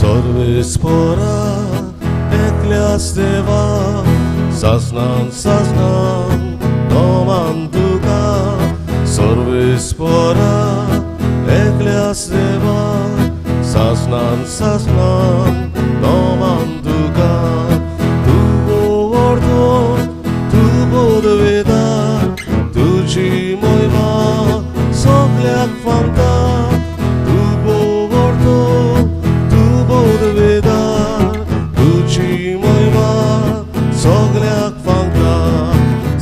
सर्वेस्पोरा एकल्यास देवा सासनान सासनान नोमान तुका सर्वेस्पोरा एकल्यास देवा सासनान सासनान नोमान तुका तूं व्हडलो तूं पदवेदार तुजी महिमा सगल्याक फामता तूं व्हडलो तूं पदवेदार तुजी महिमा सगल्याक फामता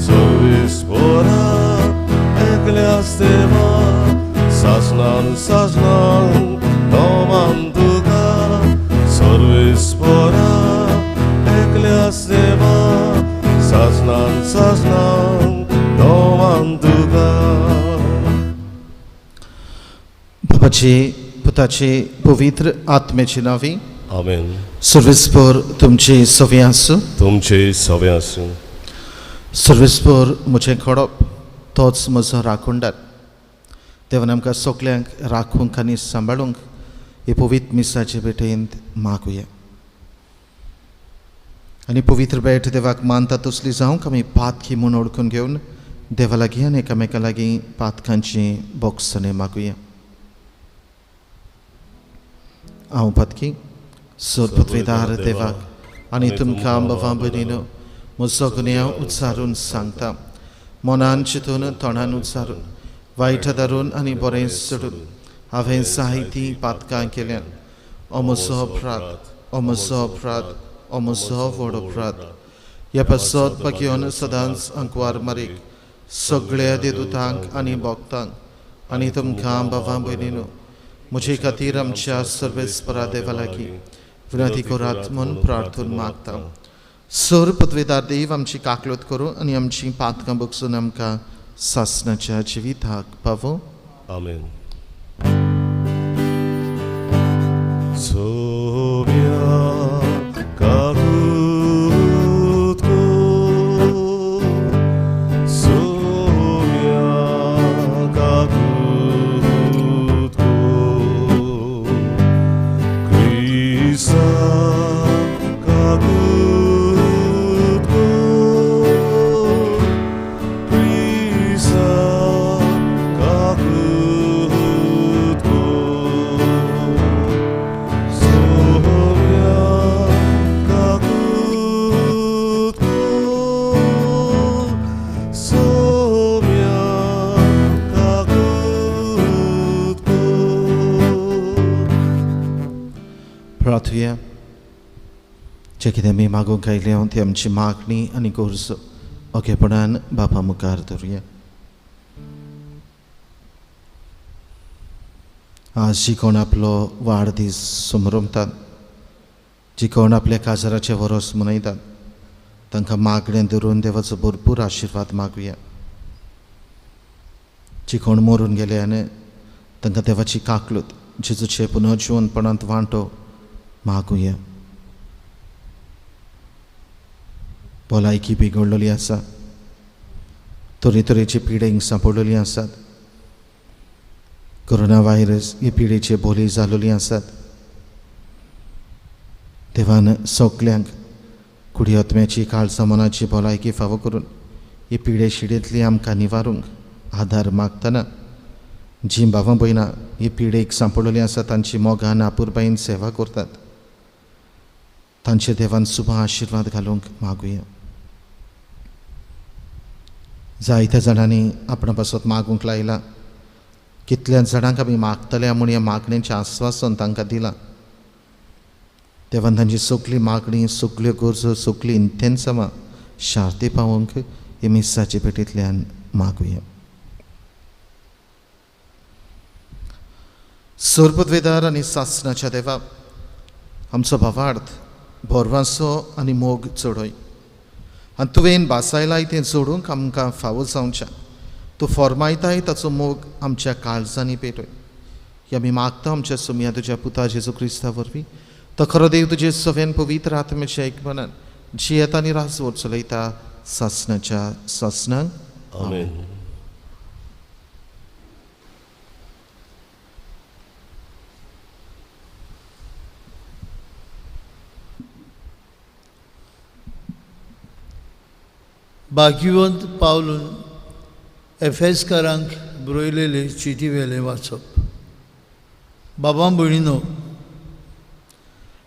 सर्वेस्पोरा एकल्यास देवा सासनान सासनान नोमान तुका सर्वेस्पोरा एकल्यास देवा सासनान सासनान नोमान तुका. बापाचे पुताचे पवित्र आत्म्याचे नांवी. आमेन. सर्वेस्पोर तुमचे सवे आसूं. तुमचे सवे आसूं. सर्वेस्पोर म्हजें खडप तोच म्हजो राखणदार. देवान आमकां सगल्यांक राखूंक आनी सांबाळूंक हे पवित्र मिसाचे भेटेंत मागुया. आनी पवित्र भेट देवाक मानता तसली जावंक आमी पातकी म्हूण ओळखून घेवन देवा लागीं आनी एकामेका लागीं पातकांची बोगसणें मागुया. हांव पातकी सरपत्वेदार देवाक आनी तुमकां बाबा भयणीनो म्हजो गुन्यांव उच्चारून सांगता. मनान चिंतून तोंडान उच्चारून वायट धरून आनी बरें सोडून हांवें जायतीं पातकां केल्यान. ओ म्हजो अपराध, ओ म्हजो अपराध, ओ म्हजो व्हड अपराध. ह्या पासत बागयोन सदांच अंकवार मारीक सगळ्या देदुतांक आनी भक्तांक आनी तुमकां बाबा भयणीनो म्हजे खातीर आमच्या सर्वेस्परा देवा लागीं विनंती करात म्हूण प्रार्थून मागता. सर पदवेदार देव आमची काकलूत करूं आनी आमची पातकां बगसून आमकां सासणाच्या जिविताक पावो. आमेन. सोम्या काकूत कर, सोम्या काकूत कर, क्रिस्ता काकूत कर, क्रिस्ता काकूत कर, सोम्या काकूत कर, सोम्या काकूत कर. प्रार्थुया. जें कितें आमी मागूंक आयल्या ती आमची मागणी आनी गरजो ओगेपणान बापा मुखार धरुया. आज जी कोण आपलो वाडदीस समरमतात, जी कोण आपल्या काजाराचें वरोस मनयतात, तांकां मागणें धरून देवाचो भरपूर आशिर्वाद मागुया. जी कोण मरून गेले आनी तांकां देवाची काकलूत जेजूचे पुनर्जिवनपणांत वांटो मागुया. भलायकी बिगडलेली आसा, तरेतरेचे पिडेंक सांपडलेली आसात, कोरोना व्हायरस हे पिडेचे बोली जालेली आसात. देवान सगल्यांक कुडी आत्म्याची काळजा मनाची भलायकी फावो करून ही पिडे शिडेंतली आमकां निवारूंक आदार मागतना जीं भावां भयणां ही पिडेक सांपडलेली आसा तांची मोगान आपुरबायेन सेवा करतात तांचे देवान सुबा आशिर्वाद घालूंक मागुया. जायत्या जाणांनी आपणा पासत मागूंक लायला. कितल्या जाणांक आमी मागतले म्हूण ह्या मागणेचें आस्वासन तांकां दिलां. देवान तांची सगळी मागणी, सगल्यो गरजो, सगळीं इंतेन्सांवां शार्ती पावोवंक हे मिसाचे भेटींतल्यान मागुया. सरपदवेदार आनी सासणाच्या देवा, आमचो भावार्थ, भरवासो आनी मोग चडय आनी तुवें भासायलाय तें जोडूंक आमकां फावो जावचें. तूं फॉर्मायताय ताचो मोग आमच्या काळजांनी पेटय. ही आमी मागता आमच्या सुमया तुज्या पुता जेजू क्रिस्ता वरवीं. तो खरो देव तुजे सवेन पवित्र आत्म्याच्या एकमनान जियेता आनी राजवट चलयता सासणाच्या सासणाक. आमेन. भाग्यवंत पावलून एफेसकारांक बरयलेले चिटी वेलें वाचप. बाबा भयणीनो,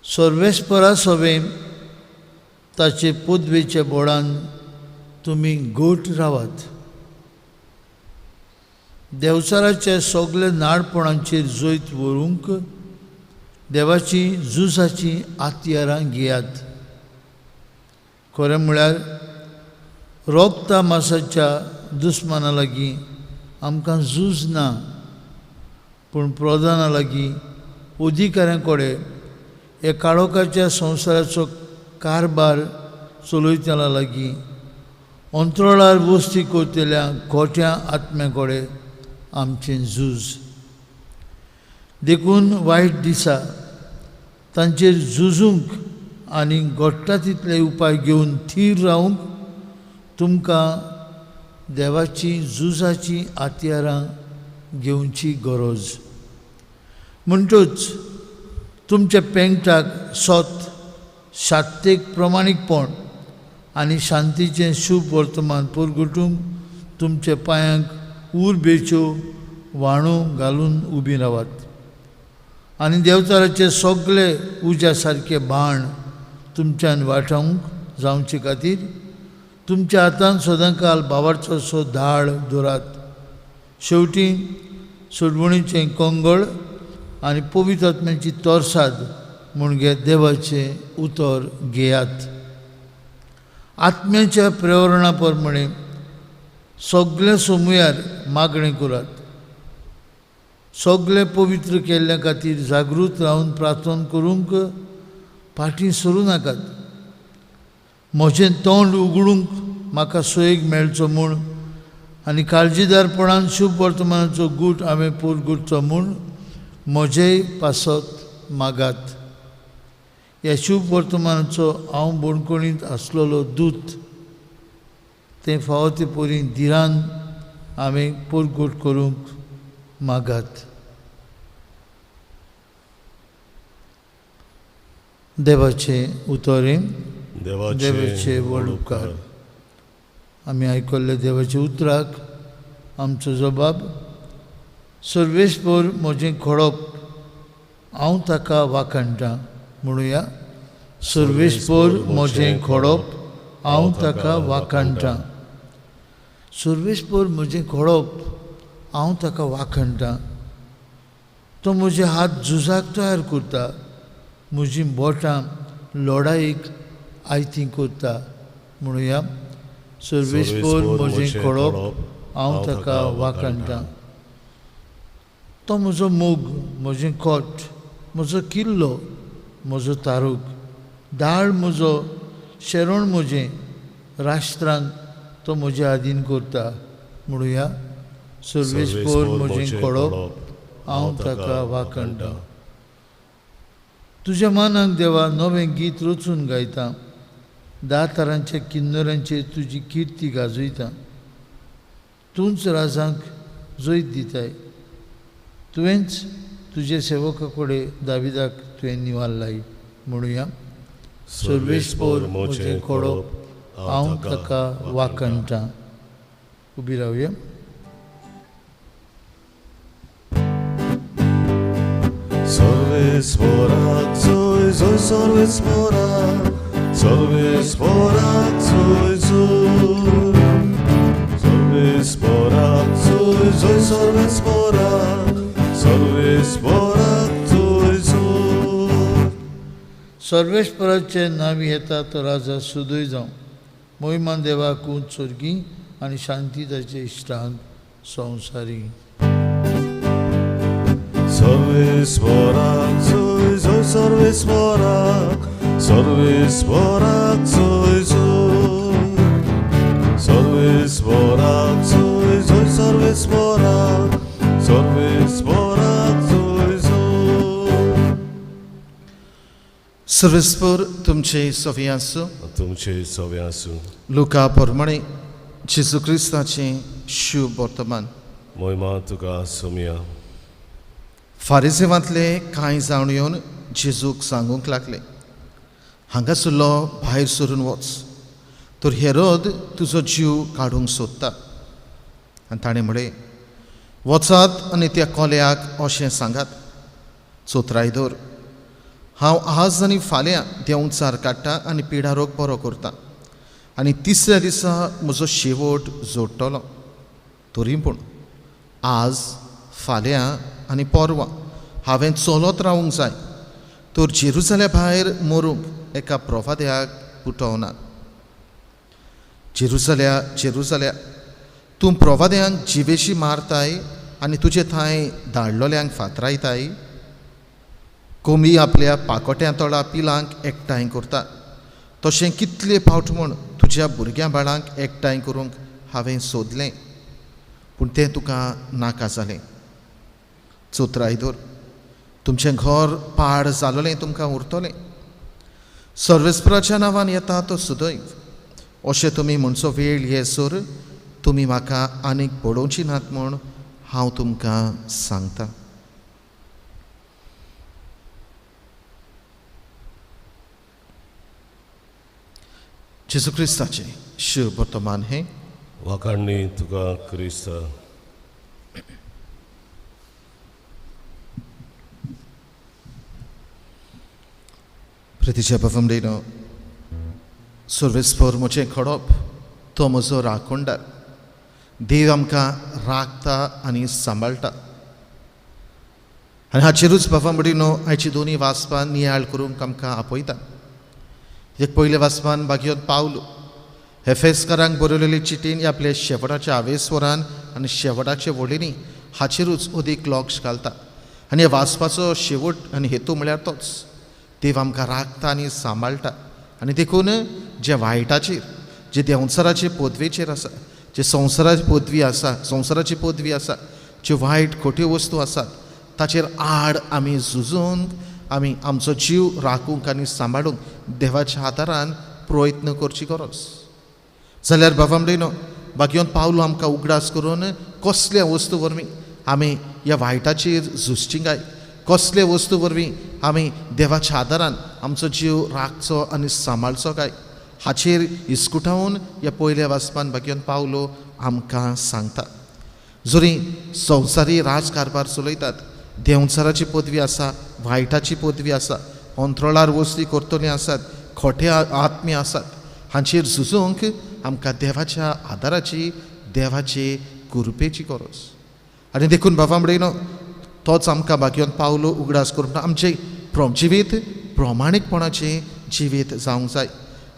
सर्वेस्परा सवें ताचे पदवेच्या बोडान तुमी गोट रावात. देवचाराच्या सगल्या नाडपणांचेर जैत व्हरूंक देवाची झुजाची हत्यारां घेयात. खरें म्हळ्यार रोगता मासाच्या दुस्माना लागीं आमकां झूज ना, पूण प्रधाना लागीं अधिकाऱ्यां कडेन ह्या काळोखाच्या संवसाराचो कारभार चलयतना लागीं अंतराळार वस्ती करतल्या खोट्या आत्म्या कडेन आमचें झूज. देखून वायट दिसा तांचेर झुजूंक आनी घडटा तितले उपाय घेवन थीर रावंक तुमकां देवाची झुजाची हत्यारां घेवची गरज. म्हणटूच तुमच्या पेंगटाक सत, शांतेक प्रमाणीकपण आनी शांतीचें शुभ वर्तमान पुरगुटूंक तुमच्या पांयांक उर्बेच्यो व्हाणो घालून उबी रावात आनी देवचाराचे सगळे उज्या सारके बाण तुमच्यान वाटावंक जावचे खातीर तुमच्या हातान सदांकाल भावाचो असो धाळ दवरात. शेवटी सोडवणीचें कंगळ आनी पवित्र आत्म्याची तरसाद म्हणजे देवाचें उतर घेयात. आत्म्याच्या प्रेरणा प्रमाणे सगळे सोमुयार मागणें करात. सगळे पवित्र केल्ल्या खातीर जागृत रावन प्रार्थना करूंक फाटीं सरूं नाकात. म्हजें तोंड उगडूंक म्हाका सोयेक मेळचो म्हूण आनी काळजीदारपणान शुभ वर्तमानाचो गूट हांवें पुरगुटचो म्हूण म्हजेय पासत मागात. ह्या शुभ वर्तमानाचो हांव बणकोणींत आसलेलो दूत तें फावो ते परी धिरान हांवें पुरगूट करूंक मागात. देवाचें उतरें देवाचे व्हड उपकार. आमी आयकल्ले देवाच्या उतराक आमचो जबाब. सर्वेस्पर म्हजें खडप हांव ताका वाखाणटा म्हणुया. सर्वेस्पर म्हजें खडप हांव ताका वाखाणटा. सर्वेस्पर म्हजें खडप हांव ताका वाखाणटा. तो म्हजे हात झुजाक तयार करता, म्हजीं बोटां लडायेक आयतीं करता म्हणुया. सर्वेस्पर म्हजें खडप हांव ताका वाखाणटा. तो म्हजो मोग, म्हजें खोट, म्हजो किल्लो, म्हजो तारूक, दाळ म्हजो, शेरण म्हजें, राष्ट्रांक तो म्हजे आदीन करता म्हणुया. सर्वेस्पर म्हजें खडप हांव ताका वाखाणटा. तुज्या मानाक देवा नवें गीत रचून गायता, 10 तरांच्या किन्नरांचेर तुजी किर्ती गाजयता. तूंच राजांक जैत दिताय, तुवेंच तुज्या सेवका कडेन दाविदाक तुवें निवारलाय म्हणुया. सर्वेस्पर म्हजें खडप हांव ताका वाखाणटा. उबी रावया. सर्वेस्पराक जय जय, सर्वेस्पराक, सर्वेस्पराक जय जय, सर्वेस्पराक जय जय, सर्वेस्पराक, सर्वेस्पराक जय जय. सर्वेस्पराचे नांव येता तो राजा सुदय जावं. मोहिमान देवाक उंच स्वर्गी आनी शांती ताचे इश्टांक संवसारी. सर्वेस्पराक जय जय, सर्वेस्पराक, सर्वेस्पराक जय जय, सर्वेस्पराक जय जय, सर्वेस्पराक, सर्वेस्पराक जय जय. सर्वेस्पर तुमचे सवे आसूं. तुमचे सवे आसूं. लुका प्रमाणे जेजू क्रिस्ताचें शुभ वर्तमान. मोहिमा तुका सोमया. फारिजेवांतले कांय जाण येवन जेजूक सांगूंक लागले, हांगासरलो भायर सरून वच, तर हेरोद तुजो जीव काडूंक सोदता. आनी ताणें म्हळें, वचात आनी त्या कोल्याक अशें सांगात, चोत्राय दवर, हांव आज आनी फाल्यां देंवचार काडटा आनी पिडारोग बरो करता आनी तिसऱ्या दिसा म्हजो शेवट जोडटलो. तरी पूण आज, फाल्यां आनी परवां हांवें चलत रावूंक जाय, तर जेरुजाल्या भायर मरूंक एका प्रवाद्याक पुटवना. जेरुजाल्या, जेरुजाल्या, तूं प्रवाद्यांक जिवेशी मारताय आनी तुजे थंय धाडलोल्यांक फातरायताय. कोंबी आपल्या पाकोट्या तळा पिलांक एकठांय करता, तशें कितले फावट म्हूण तुज्या भुरग्यां बाळांक एकठांय करूंक हांवें सोदलें, पूण तें तुका नाका जालें. चोत्राय दवर, तुमचें घर पाड जालोलें तुमकां उरतलें. सर्वेस्पराच्या नांवान येता तो सुदैव अशें तुमी म्हणचो वेळ येसर तुमी म्हाका आनीक पळोवची नात म्हूण हांव तुमकां सांगता. जेजू क्रिस्ताचें शुभ वर्तमान हें. वाखाणणी तुका क्रिस्ता. प्रितीच्या बाबांनो, सर्वेस्पर म्हजें खडप, तो म्हजो राखणदार. देव आमकां राखता आनी सांबाळटा. आनी हाचेरूच बाबा भयणीनो आयची दोनूय वाचपान नियाळ करूंक आमकां आपयता. एक पयलें वाचपान बागयोन पावलो हेफेसकारांक बरयलेली चिटीन आपल्या शेवटाच्या आवेस्वरान आनी शेवटाचे वळींनी हाचेरूच अदीक लक्ष घालता. आनी ह्या वाचपाचो शेवट आनी हेतू म्हळ्यार तोच, देव आमकां राखता आनी सांबाळटा. आनी देखून जे वायटाचेर, जे देंवचाराचे पदवेचेर आसा, जे संवसाराची पदवी आसा, संवसाराची पदवी आसा, ज्यो वायट खोट्यो वस्तू आसात ताचेर आड आमी झुजून आमी आमचो जीव राखूंक आनी सांबाळूंक देवाच्या आदारान प्रयत्न करची गरज. जाल्यार बाबा म्हणलो बागयोन पावलो आमकां उगडास करून कसल्या वस्तू वरवीं आमी ह्या वायटाचेर झुजची काय, कसले वस्तू वरवीं आमी देवाच्या आदारान आमचो जीव राखचो आनी सांबाळचो काय, हाचेर इस्कुटावन ह्या पयल्या वाचपान बागयोन पावलो आमकां सांगता. जरी संवसारी राजकारभार चलयतात, देंवचाराची पदवी आसा, वायटाची पदवी आसा, अंतरोळार वस्ती करतली आसात, खोटे आत्मे आसात, हांचेर झुजूंक आमकां देवाच्या आदाराची, देवाचे कृपेची गरज. आनी देखून बाबा म्हणलो तोच आमकां बागयोन पावलो उगडास करून आमचें जिवीत प्रमाणीकपणाचें जिवीत जावंक जाय.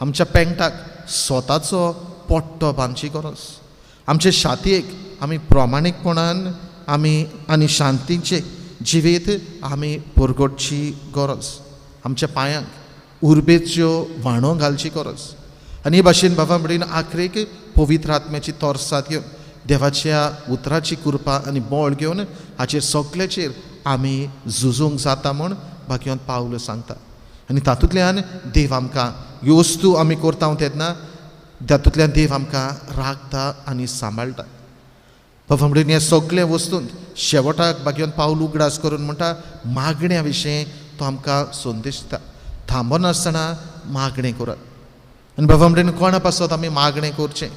आमच्या पेंटाक स्वताचो पट्टो बांदची गरज. आमचे शातयेक आमी प्रमाणीकपणान आमी आनी शांतीचें जिवीत आमी परगटची गरज. आमच्या पांयांक उर्बेच्यो व्हाणो घालची गरज. आनी हे भाशेन बाबा म्हणून आखरेक पवित्र आत्म्याची तोरसाद घेवन देवाच्या उतराची कृपा आनी बळ घेवन हाचेर सगल्याचेर आमी झुजूंक जाता म्हूण बागयोन पावलो सांगता. आनी तातूंतल्यान देव आमकां ह्यो वस्तू आमी करता तेन्ना तातूंतल्यान देव आमकां राखता आनी सांबाळटा. बाबा म्हणून ह्या सगल्या वस्तूंत शेवटाक बागयोन पावल उगडास करून म्हणटा मागण्या विशीं तो आमकां संदेश दिता, थांबनासतना मागणें करात. आनी बाबा म्हणून कोणा पासत आमी मागणें करचें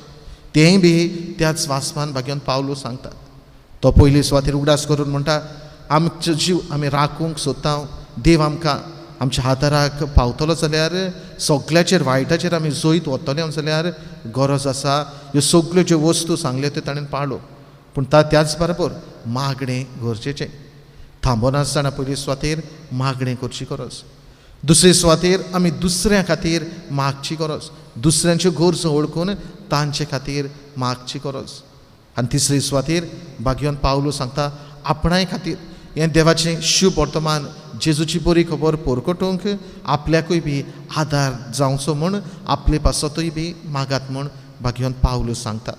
तेंय बी त्याच वाचपान बागयोन पावलो सांगता. तो पयली सुवातेर उगडास करून म्हणटा आमचो जीव आमी राखूंक सोदता, देव आमकां आमच्या आदाराक पावतलो जाल्यार सगल्याचेर वायटाचेर आमी जैत वतले जाल्यार गरज आसा ह्यो सगल्यो ज्यो वस्तू सांगल्यो त्यो ताणें पाळ्ळ्यो. पूण त्याच बरोबर मागणें गरजेचें, थांबनासतना पयली सुवातेर मागणें करची गरज. दुसरे सुवातेर आमी दुसऱ्या खातीर मागची गरज, दुसऱ्यांच्यो गरजो वळखून तांचे खातीर मागची गरज. आनी तिसरे सुवातेर बागयोन पावलो सांगता आपणाय खातीर हें देवाचें शुभ वर्तमान जेजूची बरी खबर परगटूंक आपल्याकूय बी आदार जावचो म्हूण आपले पासतूय बी मागात म्हूण बागयोन पावलो सांगता.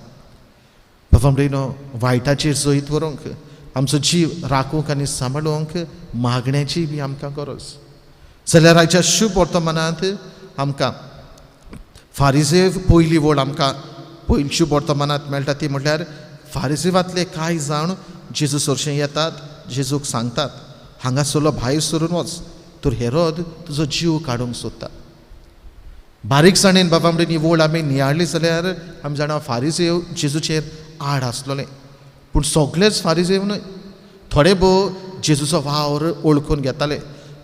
बाबा म्हणलो वायटाचेर जैत व्हरूंक आमचो जीव राखूंक आनी सांबाळूंक मागण्याची बी आमकां गरज. जाल्यार आयच्या शुभ वर्तमानांत आमकां फारिजेव पयली वळ आमकां पयली शुभ वर्तमानांत मेळटा ती म्हटल्यार फारिजेवांतले कांय जाण जेजू सरशें येतात, जेजूक सांगतात हांगासरलो भायर सरून वच, तर हेरोद तुजो जीव काडूंक सोदता. बारीकसाणेन बाबा म्हणून ही वळ आमी नियाळ्ळी जाल्यार आमी जाणा फारिजेव जेजूचेर आड आसलोले, पूण सगळेच फारिजेव न्हय, थोडे भोव जेजूचो वावर वळखून घेताले,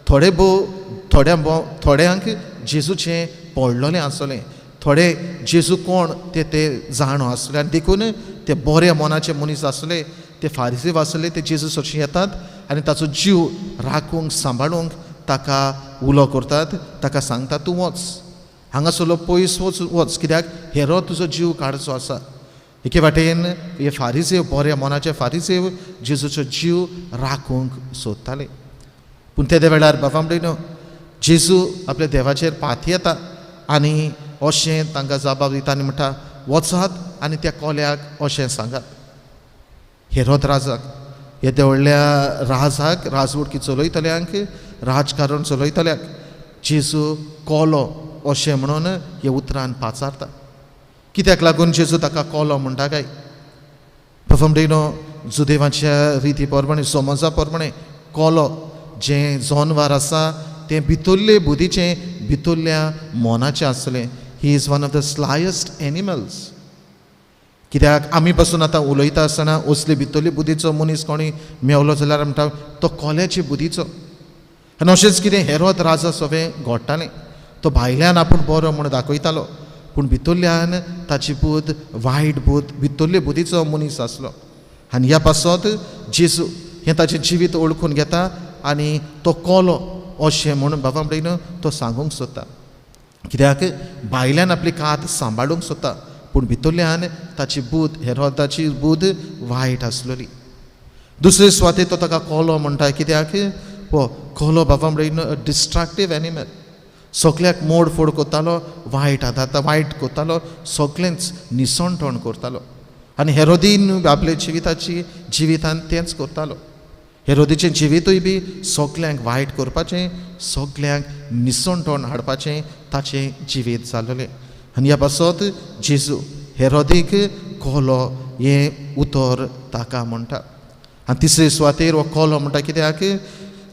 थोडे भोव थोड्यांक जेजूचें पडलोलें आसलें, थोडे जेजू कोण ते ते जाणो आसले आनी देखून ते बऱ्या मनाचे मनीस आसले, ते फारिजेव आसले, ते जेजू सरशी येतात आनी ताचो जीव राखूंक सांबाळूंक ताका उलो करतात, ताका सांगतात तूं वच हांगासरलो पयस वच वच, कित्याक हेरो तुजो जीव काडचो आसा. एके वाटेन हे फारिजेव बऱ्या मनाचे फारिजेव जेजूचो जीव राखूंक सोदताले. पूण तेदे वेळार बाबा म्हणटा जेजू आपल्या देवाचेर पातयेता आनी अशें तांकां जबाब दिता आनी म्हणटा वचात आनी त्या कोल्याक अशें सांगात. हेरोद राजाक, येद्या व्हडल्या राजाक, राजवडकी चलयतल्यांक, राजकारण चलयतल्याक जेजू कोलो अशें म्हणून हे उतरान पाचारता. कित्याक लागून जेजू ताका कोलो म्हणटा काय? बाबा जुदेवाच्या रिती प्रमाणे, समजा प्रमाणे कोलो जें जनवार आसा तें भितरले बुद्धीचें, भितरल्या मनाचें आसलें. He is one of the slyest animals. कित्याक आमी पासून आतां उलयता आसतना असले भितरले बुद्धीचो मनीस कोणी मेवलो जाल्यार म्हणटा तो कोल्याचे बुद्धीचो. आनी अशेंच कितें हेरोद राजा सगळें घडटालें. तो भायल्यान आपूण बरो म्हूण दाखयतालो, पूण भितरल्यान ताची बुद्द वायट बुद्द, भितरले बुद्धीचो मनीस आसलो. आनी ह्या पासत जेजू हें ताचें जिवीत वळखून घेता आनी तो कोलो अशें म्हणून बाबा म्हणटा तो सांगूंक सोदता. कित्याक भायल्यान आपली कात सांबाळूंक सोदता, पूण भितरल्यान ताची बुद्द, हेरोदाची बुद्द वायट आसलेली. दुसरे सुवातेर तो ताका कोलो म्हणटा, कित्याक हो कोलो बाबा म्हणटा डिस्ट्रक्टीव एनिमल, सगल्याक मोड फोड करतालो, वायट आदारता, वायट करतालो, सगळेंच निसणटण करतालो. आनी हेरोदीन आपल्या जिविताची जिवितान तेंच करतालो. हेरोदीचें जिवितूय बी सगल्यांक वायट करपाचें, सगल्यांक निसणटण हाडपाचें ताचें जिवीत जालेलें. आनी ह्या पासत जेजू हेरोदीक कोलो हें उतर ताका म्हणटा. आनी तिसरे सुवातेर हो कोलो म्हणटा, कित्याक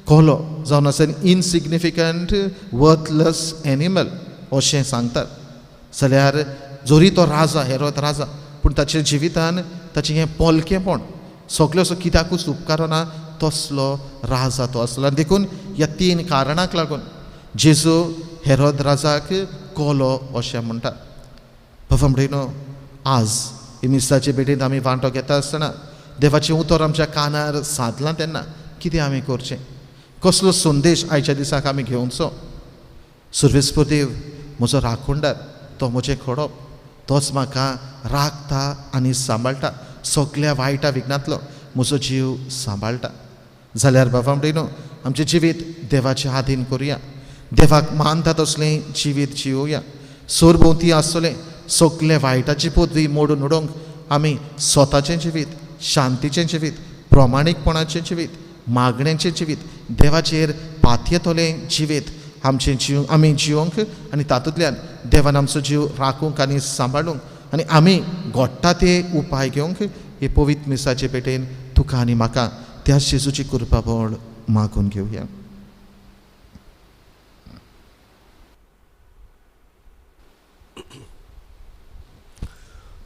कोलो जावन आसा इनसिग्निफिकंट वर्थलेस एनिमल अशें सांगतात. जाल्यार जरी तो राजा, हेरोद राजा, पूण ताच्या जिवितान ताचें हें पोलकेंपण सगळें असो कित्याकूच उपकारना तसलो राजा तो आसलो. आनी देखून ह्या तीन कारणाक लागून जेजू हेरोद राजाक कोलो अशें म्हणटा. बाबा म्हणटा आज हे मिसाचे भेटेंत आमी वांटो घेता आसतना देवाचें उतर आमच्या कानार सादलां तेन्ना कितें आमी करचें, कसलो संदेश आयच्या दिसाक आमी घेवचो? सर्वेस्पर देव म्हजो राखणदार, तो म्हजें खडप, तोच म्हाका राखता आनी सांबाळटा, सगल्या वायटा विघ्नांतलो म्हजो जीव सांबाळटा. जाल्यार बाबा म्हणटा आमचें जिवीत देवाचे आधीन करुया, देवाक मानता तसलें जिवीत जियोया. सरभोंवती आसतलें सगलें वायटाची पदवी मोडून उडोवंक आमी स्वताचें जिवीत, शांतीचें जिवीत, प्रमाणीकपणाचें जिवीत, मागण्यांचें जिवीत, देवाचेर पातयेतलें जिवीत आमचें जीव आमी जिवंक आनी तातूंतल्यान देवान आमचो जीव राखूंक आनी सांबाळूंक आनी आमी घडटा ते उपाय घेवंक हे पवित्र मिसाचे पेटेन तुका आनी म्हाका त्या जेजूची कृपा बळ मागून घेवया.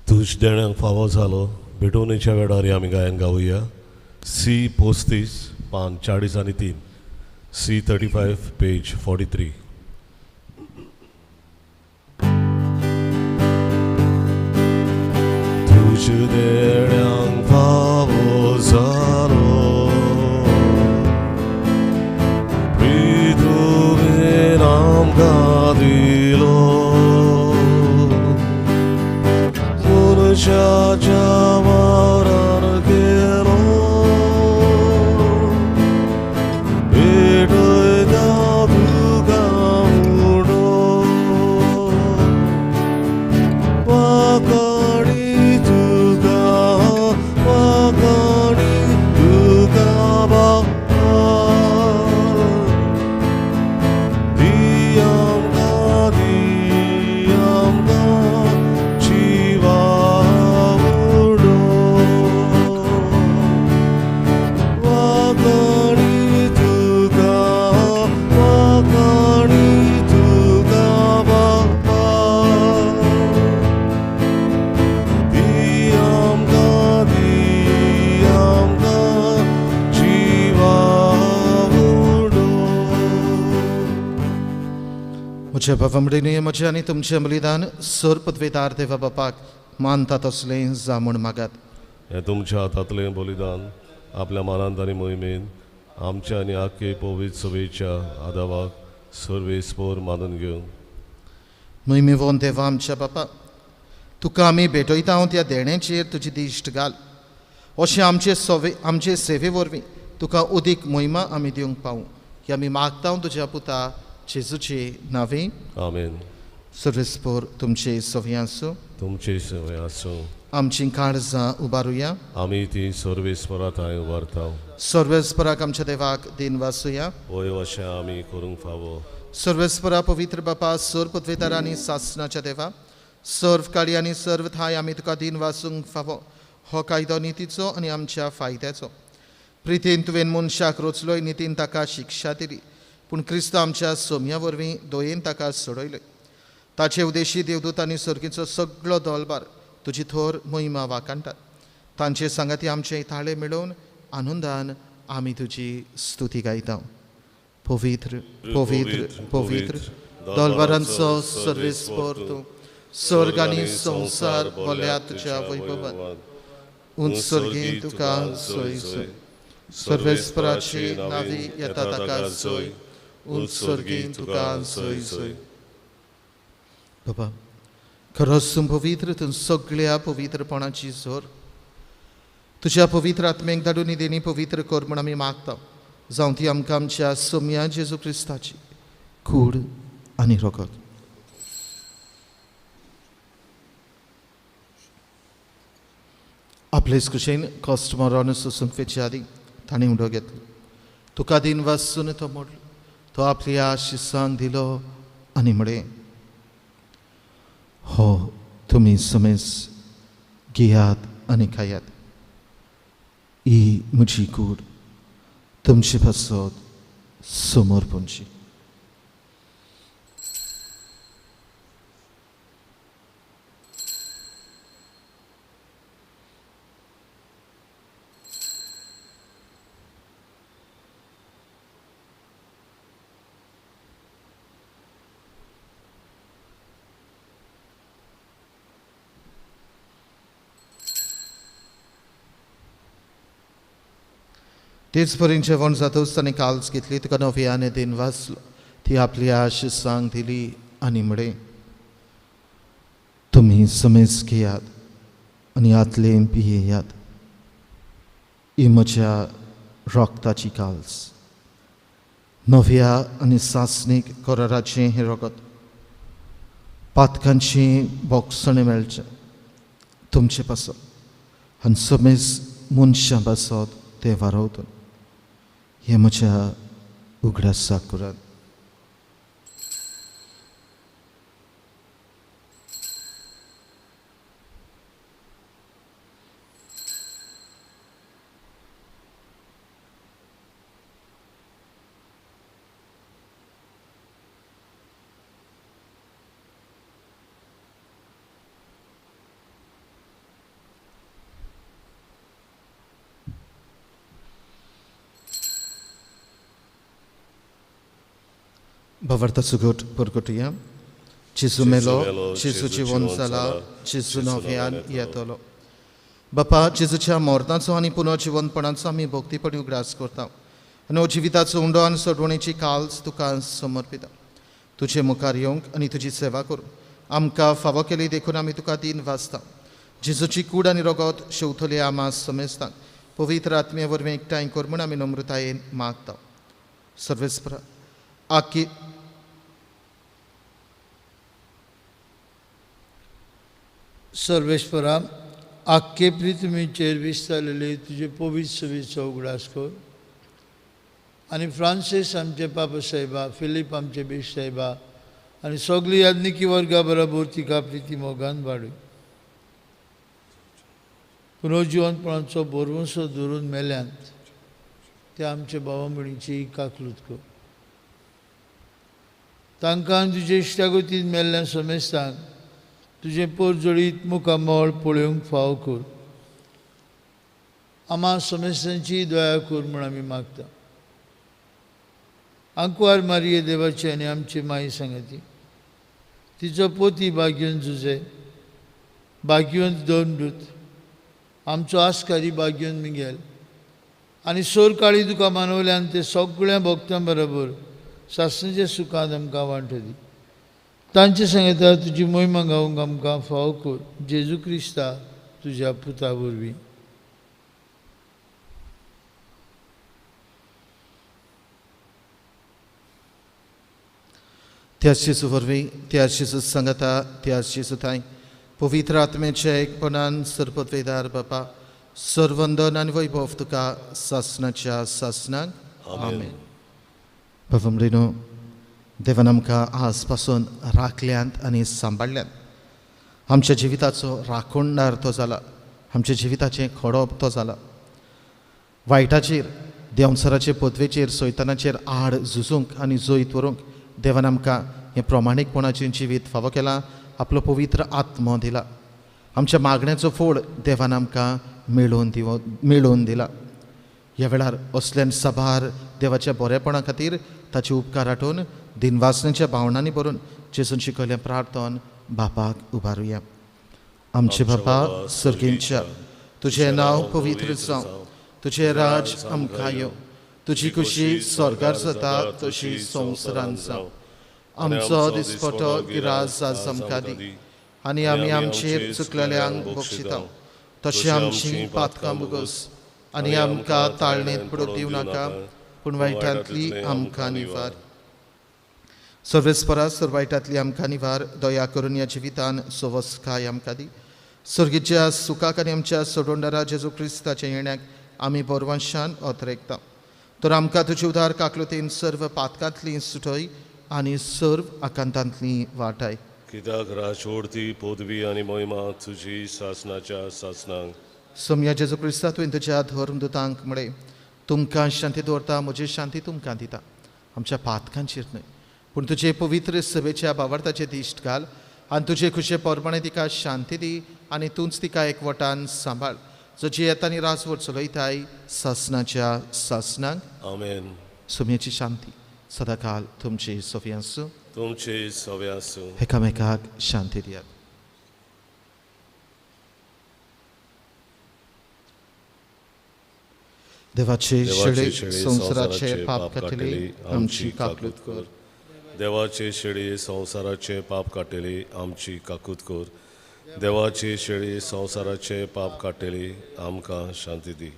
तुज देण्याक फावो जालो भेटवणेच्या वेळार आमी गायन गावया. सी 35 पान 40 आनी 3, सी 35 पेज 43. तुज देण्याक फावो जालो प्रितुवेन आमकां दिलो, मनशाच्या वावरान केलो पेटयता तुका उडो, वांकडी तुका, वांकडी तुका बाबा, दी आमकां, दी आमकां जिवावळ. म्हज्या बाबा म्हजें आनी तुमचें बलिदान सर पदवेदार देवा बापाक मानता तसलें जा म्हूण मागात. हें तुमच्या हातांतलें बलिदान आपल्या मानांत आनी मोहिमेन आमच्या आनी आख्खे पवित्र सभेच्या आदावाक सर्वेस्पोर मानून घेवन मोहिमेवोन देवा आमच्या बापा तुका आमी भेटयता हांव त्या देण्याचेर तुजी दिश्ट घाल अशें आमचे सवे आमचे सेवे वरवीं तुका उदीक मोहिमा आमी दिवंक पावूं की आमी मागता तुज्या पुता जेजूचे नांवे. आमेन. सर्वेस्पोर तुमचे सवे आसूं. तुमचे सवे आसूं. आमची काळजां उबारुया. आमी ती सर्वेस्परा थंय उबारता. सर्वेस्पराक आमच्या देवाक दिन वासुया. वय अशें आमी करूंक फावो. सर्वेस्परा पवित्र बापा सर्व पदवेदार आनी सासनाच्या देवा सर्व काळी आनी सर्व थाय आमी तुका दिन वासूंक फावो. हो कायदो नितीचो आनी आमच्या फायद्याचो. प्रितीन तुवें मनशाक रोचलोय नितीन ताका शिक्षा दिली पूण क्रिस्त आमच्या सोम्या वरवीं दयेन ताका सोडयले. ताचे उदेशी देवदूत आनी सर्गीचो सगळो दलबार तुजी थोर महिमा वाखाणटात. तांचे सांगाती आमचे ताळे मेळोवन आनंदान आमी तुजी स्तुती गायता. पवित्र पवित्र पवित्र दलबारांचो सर्वेस्पोर तूं स्वर्ग आनी संवसार भरल्या तुज्या वैभवान. उंच सर्गी तुका सोय सोय. सर्वेस्पराची नावी येता ताका सोय. उंच सर्गी तुका सोय सोय. बाबा खरोच तूं पवित्र तूं सगळ्या पवित्रपणाची जोर. तुज्या पवित्र आत्म्याक धाडून देणी पवित्र कर म्हूण आमी मागता. जावं ती आमकां आमच्या सोम्या जेजू क्रिस्ताची कूड आनी रगत. आपलेच कुशेन कश्ट मरण सोसूंक वेचे आदीं ताणें उडो घेतलो. तुका दिन वासून तो मोडलो. तो आपल्या शिसांक दिलो आनी म्हळें हो तुमी समेज घेयात आनी खायात. ही म्हजी कूड तुमचे पासत समोर पणची. तेच परीन जेवण जातच ताणें काल्स घेतली तुका नव्याने दिन वाचलो. ती आपल्या शिसांक दिली आनी म्हळें तुमी समेज घेयात आनी हातलें पियेयात. ही म्हज्या रक्ताची काल्स. नव्या आनी सासणीक कराराचें हें रगत पातकांचें बोगसणें मेळचें तुमचे पासत आनी समेज मनशां पासत तें वारोवतून. हें म्हज्या उगडासाक करात. भावार्था सुगट परगटुया. जेजू मेलो, जेजू जिवन जाला, जेजू नव्यान येतलो. बापा जेजूच्या मरणाचो आनी पुनर्जिवनपणाचो आमी भक्तीपणी उगडास करता आनी हो जिविताचो उंडो आनी सोडवणेची काल्स तुका समर्पिता. तुजे मुखार येवंक आनी तुजी सेवा करूंक आमकां फावो केली देखून आमी तुका दिन वाचता. जेजूची कूड आनी रगत शेवतले आमा समेस्तांक पवित्र आत्म्या वरवीं एकठांय कर म्हूण आमी नम्रतायेन मागता. सर्वेस्परा आकी सर्वेस्परा आख्खे पृथ्वीचेर विस्तारलेले तुजे पवित्र सभेचो उगडास कर आनी फ्रांसीस आमचे पापा साहेबा, फिलीप आमचे बेश साहेबा आनी सगळी याज्ञिकी वर्गा बराबर तिका प्रिती मोगान वाडय. पुनर्जिवनपणाचो भरवंसो धरून मेल्यांत त्या आमच्या भावा भयणीची काकलूत कर. तांकां तुजे इश्टागतीन मेल्ल्या समेस्तांक तुजें पोरजळीत मुखामळ पळोवंक फावो कर. आमा समेस्तांची दया कर म्हूण आमी मागता. आंकवार मारिये देवाची आनी आमची माई सांगाती तिचो पोती भाग्यवंत जुजे, भाग्यवंत दोन दूत, आमचो आस्कारी भाग्यवंत मिगेल आनी सोर काळी तुका मानवल्यान ते सगळ्या भक्तां बरोबर सासणाच्या सुखान आमकां वांटो दी. तांचे सांगता तुजी मोहिमा गावंक आमकां फावो कर, जेजू क्रिस्ता तुज्या पुता वरवीं. त्याच जेजू वरवीं, त्याच जेजू सांगता, त्याच जेजू थांय पवित्र आत्म्याच्या एकपणान सरपतवेदार बापा, सरवंदन आनी वैभव तुका सासणाच्या सासणाक. आमेन. बाबा, देवान आमकां आज पासून राखल्यांत आनी सांबाळ्ळ्यांत. आमच्या जिविताचो राखणदार तो जाला, आमच्या जिविताचें खडप तो जाला. वायटाचेर, देंवचाराचे पदवेचेर, सैतानाचेर आड झुजूंक आनी जैत व्हरूंक देवान आमकां हें प्रमाणीकपणाचें जिवीत फावो केलां. आपलो पवित्र आत्मो दिला. आमच्या मागण्याचो फोड देवान आमकां मेळोवन दिला. ह्या वेळार असल्यान सभार देवाच्या बरेपणा खातीर ताचे उपकार आठोवन दिनवासनेच्या भावनांनी भरून जेजून शिकयलें प्रार्थन बापाक उबारुया. आमचे बापा सर्गेंच्या, तुजें नांव पवित्र जावं, तुजें राज आमकां येवं, तुजी खुशी स्वर्गार जाता तशी संवसारांत जावं. आमचो दिसपटो गिरास आज आमकां दी आनी आमी आमचेर चुकलेल्यांक बक्षिता तशें आमची पातकां भोगस आनी आमकां ताळणेंत पडूंक दिवं नाका, पूण वायटांतली आमकां निवार. सर्वेस्परा सर वायटांतली आमकां निवार, दया करून ह्या जिवितान सवसकाय आमकां दी. सर्गीच्या सुखाक आनी आमच्या सोडोंडारा जेजू क्रिस्ताच्या येण्याक आमी बरवंशान अतरेकता. तर आमकां तुजे उदार काकलुतीन सर्व पातकांतली सुटय आनी सर्व आकांतांतली वाटाय. कित्याक राजवडती पदवी आनी महिमा तुजी सासणाच्या सासणाक. सोमया जेजू क्रिस्ता, तुवें तुज्या धर्मदुतांक म्हळें, तुमकां शांती दवरता, म्हजी शांती तुमकां दिता. आमच्या पातकांचेर न्हय, पूण तुजे पवित्र सभेच्या बावार्थाचे दिश्ट घाल आनी तुजे खुशे प्रमाणे तिका शांती दी आनी तूंच तिका एकवटान सांबाळ, जो जियेता आनी राजवट चलयताय सासणाच्या सासणाक. आमेन. सोमयाची शांती सदाकाल तुमची सोफी आसूं. तुमचे सवे आसूं. एकामेकाक शांती दियात. देवाचे शेळे संवसाराचे पाप काडटले, आमची काकूत कर. देवाचे शेळी संवसाराचे पाप काडटली, आमची काकूत कर. देवाचे शेळी संवसाराचे पाप काडटली, आमकां शांती दी.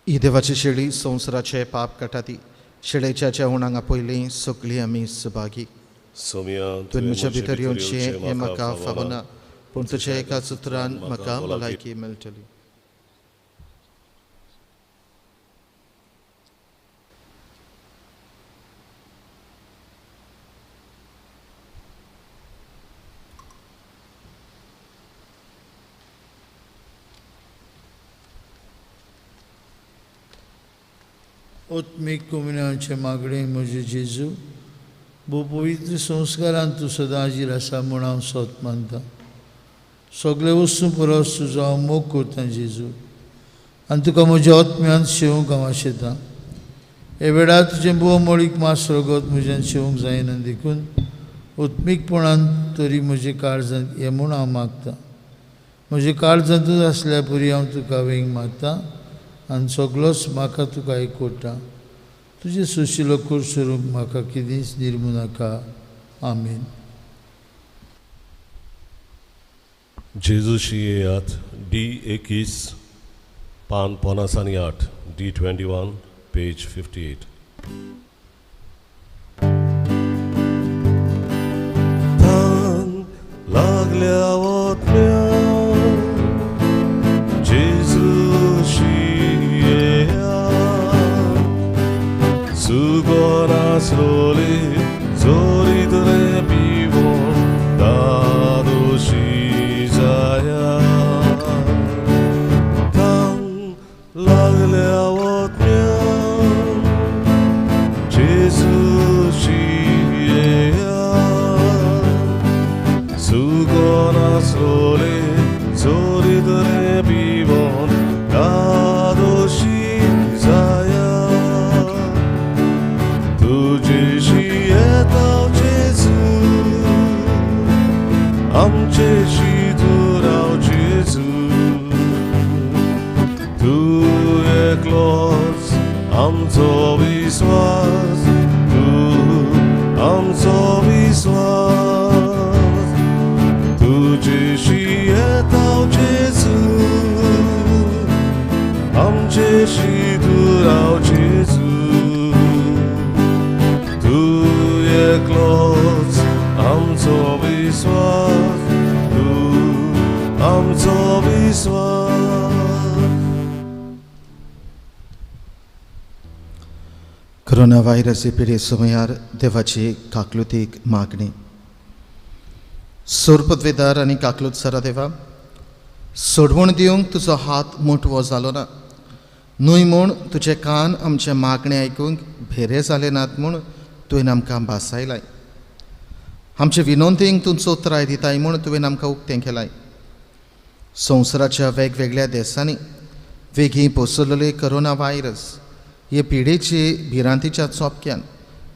ही देवाची शेळी संवसाराचे पाप काडटा ती शेळेच्या जेवणांक आपयलीं सगळीं आमी सभागी. सोमया, तुवें म्हज्या भितर येवचें हें म्हाका फावना, पूण तुज्या एका सुत्रान म्हाका भलायकी मेळटली. आत्मीक कोमिनाचे मागणें म्हजें जेजू, भोव पवित्र संस्कारान तूं सदां हाजीर आसा म्हूण हांव सोत मानता. सगळे वस्तू परस तुजो हांव मोग करता जेजू, आनी तुका म्हज्या आत्म्यान शेवंक हांव आशेतां. हे वेळार तुजें भोव मळीक मास रगत म्हज्यान शेवंक जायना, देखून आत्मीकपणान तरी म्हजें काळजांत हें म्हूण हांव मागता. म्हजें काळजांतूच आसल्या पुरी हांव तुका वेंग मारता आनी सगळोच म्हाका तुका एकवटा. तुजें सुशिलो करूंक म्हाका कितेंच निर्मू नाका. आमेन. जेजूशी येयात, डी 21, पान 58, डी 21, पेज 58. तान लागल्या ओतम्या जेजूशी येयात, सुगोनासलोली जोरीतले पिवोन दादोशी जायात. तान लागल्या ओतम्या जेजूशी येयात, सुगोनासलोली तुजेशी येता जेजू, आमचेशी तूं राव जेजू. तूं एकलोच आमचो विस्वास, तूं आमचो विस्वास. तुजेशी येता जेजू, आमचेशी तूं राव जेजू. तूं एकलोच आमचो विस्वास, तूं आमचो विस्वास. कोरोना व्हायरस पिडे समयार देवाची काकलुतीक मागणी. सोरपदवेदार आनी काकलूत सरा देवा, सोडवण दिवंक तुजो हात मोटवो जालो ना न्हय म्हूण तुजे कान आमचे मागणे आयकूंक भेरे जाले नात म्हूण तुवें आमकां भासायलाय. आमचे विनंतींक तूं चोत्राय दिताय म्हूण तुवें आमकां उक्तें केलाय. संवसाराच्या वेगवेगळ्या देशांनी वेगीं पसरलेले कोरोना व्हायरस हे पिडेचे भिरांतीच्या चोपक्यान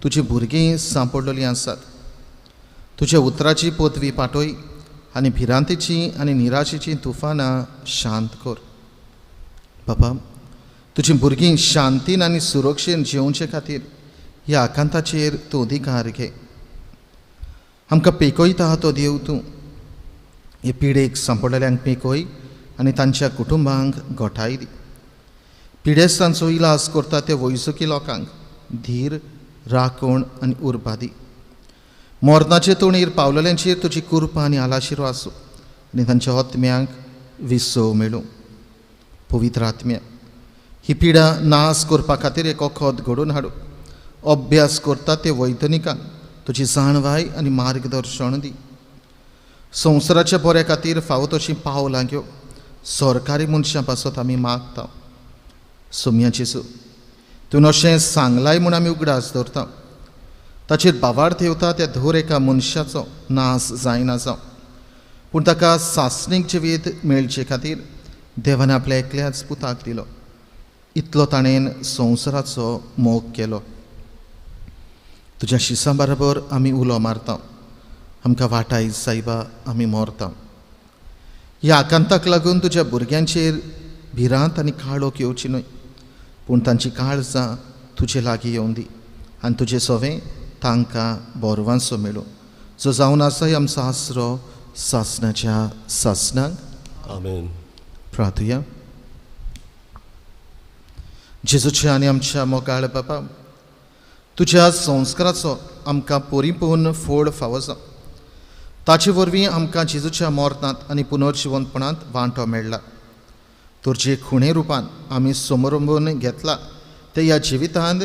तुजी भुरगीं सांपडलेलीं आसात. तुज्या उतराची पदवी पाटय आनी भिरांतीची आनी निराशेची तुफानां शांत कर. बाबा, तुजी भुरगीं शांतीन आनी सुरक्षेन जिवचे खातीर ह्या आकांताचेर तूं अधिकार घे. आमकां पेकयता तो देव तूं. हे पिडेक सांपडलेल्यांक पेकय आनी तांच्या कुटुंबांक गोठाय दी. पिडेस्तांचो इलाज करता ते वैजकी लोकांक धीर, राखण आनी उर्बा दी. मरणाचे तोणीर पावलेल्यांचेर तुजी कृपा आनी आलाशिरो आसूं आनी तांच्या आत्म्यांक विसव मेळूं. पवित्र आत्म्या, ही पिडा नाश करपा खातीर एक वखद घडोवन हाडूं. अभ्यास करता ते वैज्ञानिकांक तुजी जाणवाय आनी मार्गदर्शन दी. संवसाराच्या बऱ्या खातीर फावो तशीं पावलां घेव. सरकारी मनशां पासत आमी मागता. सोम्या जेजू, तुवें अशें सांगलाय म्हूण आमी उगडास दवरता. ताचेर बावार थेवता त्या धर एका मनशाचो नाश जायना जावं, पूण ताका सासणीक जिवीत मेळचे खातीर देवान आपल्या एकल्याच पुताक दिलो. इतलो ताणें संवसाराचो मोग केलो. तुज्या शिसां बरोबर आमी उलो मारता. आमकां वाटाय सायबा, आमी मरता. ह्या आकांताक लागून तुज्या भुरग्यांचेर भिरांत आनी काळोख येवची न्हय, पूण तांची काळजां तुजे लागीं येवन दी आनी तुजें सवें तांकां बोरवांसो मेळूं, जो जावन आसा आमचो आसरो सासणाच्या सासणाक. आमेन. प्रार्थुया. जेजूच्या आनी आमच्या मोगाळ बाबा, तुज्या संस्काराचो आमकां परिपूर्ण फोड फावो जावं. ताचे वरवीं आमकां जेजूच्या मरणांत आनी पुनर्जिवंतपणांत वांटो मेळ्ळा. तुजे खुणे रुपान आमी समरंबून घेतला ते ह्या जिवितांत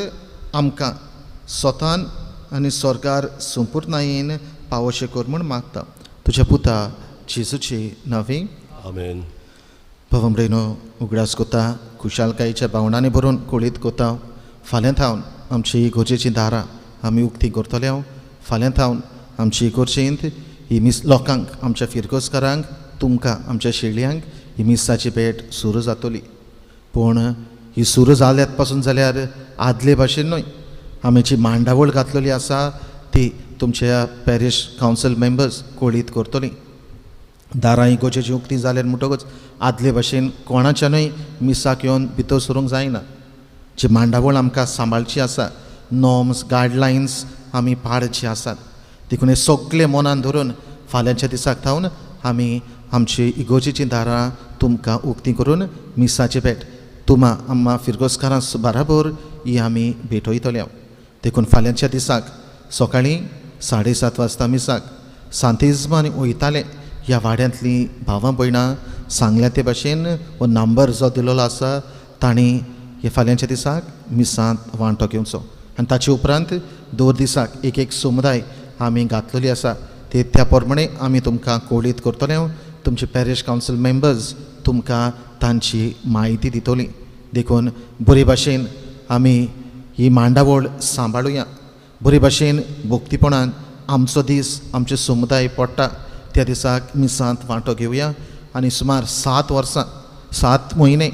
आमकां स्वतान आनी स्वर्गार संपूर्णायेन पावोशें कर म्हूण मागता. तुज्या पुता जेजूचे नांवे. आमेन. भावंबरेनो, उगडास कोता खुशालकायेच्या भावनांनी भरून कोळीत कोता. फाल्यां थावन आमची इगर्जेचीं दारां आमी उक्ती करतले. फाल्यां थावन आमची इगर्जेंत ही मिस लोकांक, आमच्या फिरगोजकारांक, तुमकां, आमच्या शेळयांक ही मिसाची भेट सुरू जातली. पूण ही सुरू जाल्यात पासून जाल्यार आदले भाशेन न्हय, आमी जी मांडावळ घातलेली आसा ती तुमच्या पॅरिश कावन्सील मेंबर्स कोळीत करतली. दारां इगर्जेची उक्ती जाल्यार म्हणटकच आदले भाशेन कोणाच्यानूय मिसाक येवन भितर सरूंक जायना. जी मांडावळ आमकां सांबाळची आसा, नॉर्म्स, गायडलायन्स आमी पाळची आसात. देखून हे सगळे मनान धरून फाल्यांच्या दिसाक थावन आमी आमची इगर्जेचीं दारां तुमकां उक्ती करून मिसाची भेट तुमा आम्मा फिरगोजकारां बराबर ही आमी भेटयतले. देखून फाल्यांच्या दिसाक सकाळीं 7:30 वाजता मिसाक सांतिज्म आनी वयताले ह्या वाड्यांतलीं भावां भयणां सांगल्या ते भाशेन हो नंबर जो दिलेलो आसा तांणी हे फाल्यांच्या दिसाक मिसांत वांटो घेवचो. आनी ताचे उपरांत 2 दिसाक एक एक समुदाय आमी घातलेली आसा ते त्या प्रमाणे आमी तुमकां कोळीत करतले. तुमचे पॅरिश कावन्सील मेंबर्स तुमकां तांची म्हायती दितली. देखून बरे भाशेन आमी ही मांडावळ सांबाळुया. बरे भाशेन भक्तीपणान आमचो दीस आमचे समुदाय पडटा त्या दिसाक मिसांत वांटो घेवया. आनी सुमार 7 वर्सां 7 म्हयने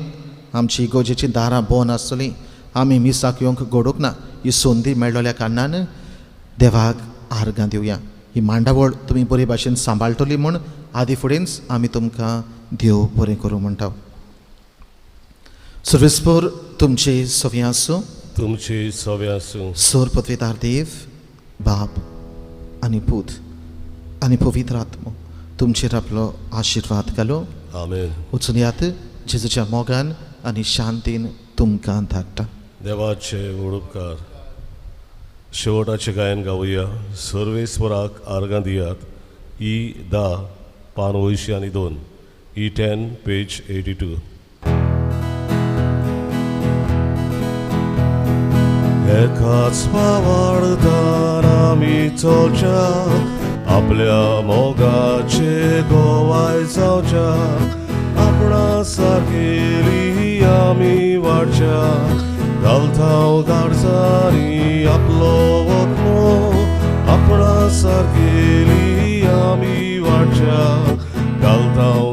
आमची इगर्जेचीं दारां बंद आसतलीं. आमी मिसाक येवंक घडूंक ना. ही संदी मेळ्ळल्या कारणान देवाक आर्गां दिवया. ही मांडावळ तुमी बरे भाशेन सांबाळटली म्हूण आदी फुडेंच आमी तुमकां देव बरें करूं म्हणटा. सर्वेस्पर तुमचे सवे आसूं, तुमचे सवे आसूं. सोर पदवेदार देव बाप आनी पूत आनी पवित्र आत्मो तुमचेर आपलो आशिर्वाद घालो. आमेन. वचून यात जेजूच्या मोगान आनी शांतीन तुमकां धाडटा. देवाचे उपकार. शेवटाचें गायन गावया. सर्वेस्वराक आर्गां दियात. ई 10 पान 82, ई 10 पेज 82. एकाच पावाडतान आमी चलच्या, आपल्या मोगाचे गोवाय जावच्या, आपणा सारकेली आमी वाडच्या, घालताव गाडजांनी आपलो वखमो, आपणा सारकेली आमी वाडच्या, घालताव